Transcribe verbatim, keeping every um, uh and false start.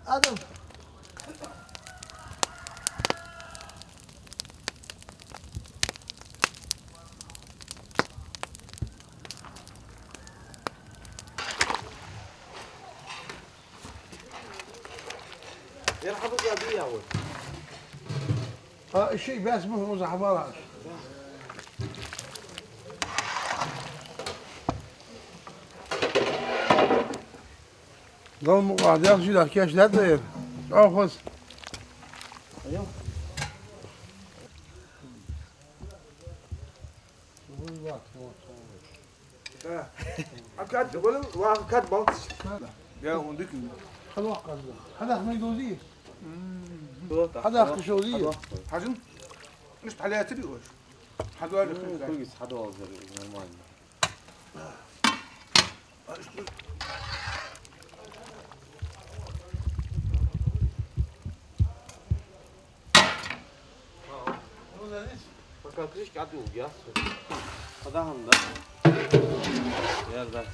Адам. Ер хьабуза дий, я вой? А, иши бес мухь муза хьабалаш. Дал мукъа, дал ши дал кеш дал дер. Чохус. Айо. Да. А кад, валил, ва кад балц. Я, он дик. Хадах кад. Хадах май дози. Хадах кашози. Хажин? Мишта хьалаьцар оаш? Хьадоалли хӀанз. Кулгис хьадоалзар, нормально. Пока крышка отдул, я всё. Хадахам, да? Яр, да.